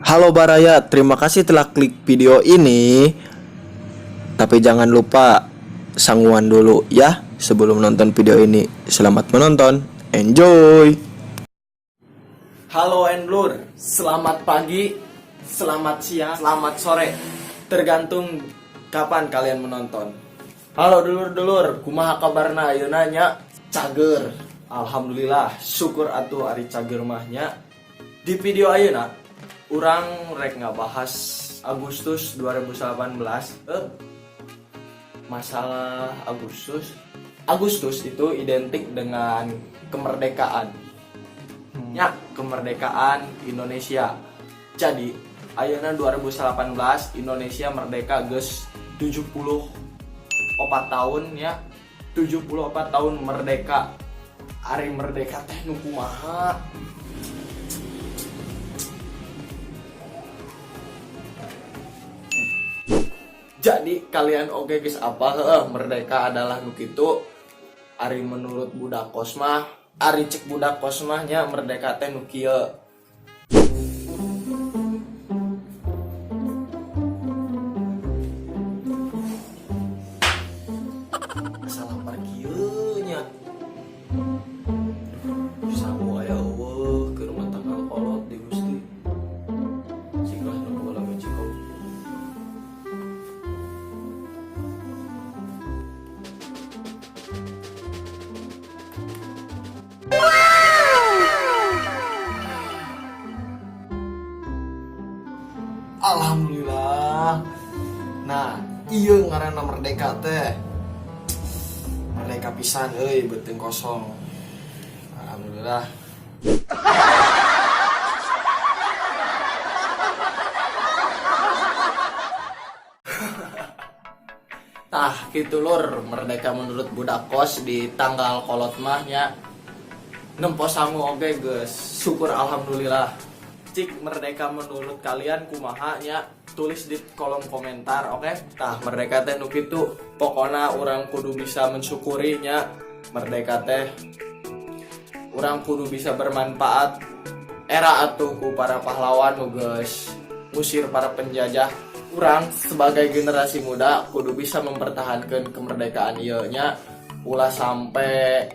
Halo Baraya, terima kasih telah klik video ini. Tapi jangan lupa sanguan dulu ya sebelum nonton video ini. Selamat menonton, enjoy. Halo Endlur, selamat pagi, selamat siang, selamat sore. Tergantung kapan kalian menonton. Halo dulur-dulur, kumaha kabarna ayeuna nya? Cager. Alhamdulillah, syukur atuh ari cager mah nya. Di video ayeuna urang rek ngabahas Agustus 2018, masalah Agustus. Agustus itu identik dengan kemerdekaan ya, kemerdekaan Indonesia. Jadi ayeuna 2018 Indonesia merdeka geus 74 tahun ya, 74 tahun merdeka. Ari merdeka teh nu kumaha? Jadi kalian oke guys, apa heuh, merdeka adalah nu kitu. Ari menurut budak kos mah, ari cek budak kos mah nya, merdeka teh nu kieu. Salah kieu nya. Sangu aya euweuh keur rumah tanggal kolot di Gusti. Cing lah nu bola Mexico. Alhamdulillah. Nah, iya ngaranna merdeka teh. Merdeka pisan euy, beuteung kosong. Alhamdulillah. Tah, kitu lur, merdeka menurut budak kos di tanggal kolot mah nya. Nempo sangu oge geus, syukur alhamdulillah. Cik merdeka menurut kalian kumaha nya? Tulis di kolom komentar, oke? Tah, merdeka teh nu kitu. Pokona urang kudu bisa mensyukuri nya merdeka teh. Urang kudu bisa bermanfaat era atuh ku para pahlawan nu geus ngusir para penjajah. Urang sebagai generasi muda kudu bisa mempertahankan kemerdekaan ieu nya, ulah sampai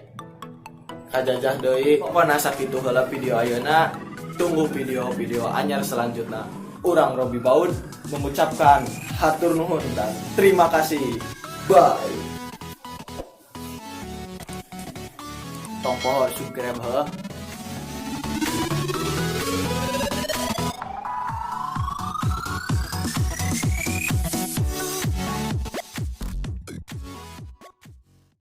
kajajah deui. Pokona sakitu heula video ayeuna. Tunggu video-video anyar selanjutnya. Urang Robi Baud mengucapkan hatur nuhun dan terima kasih. Bye. Tong poho subscribe heuh.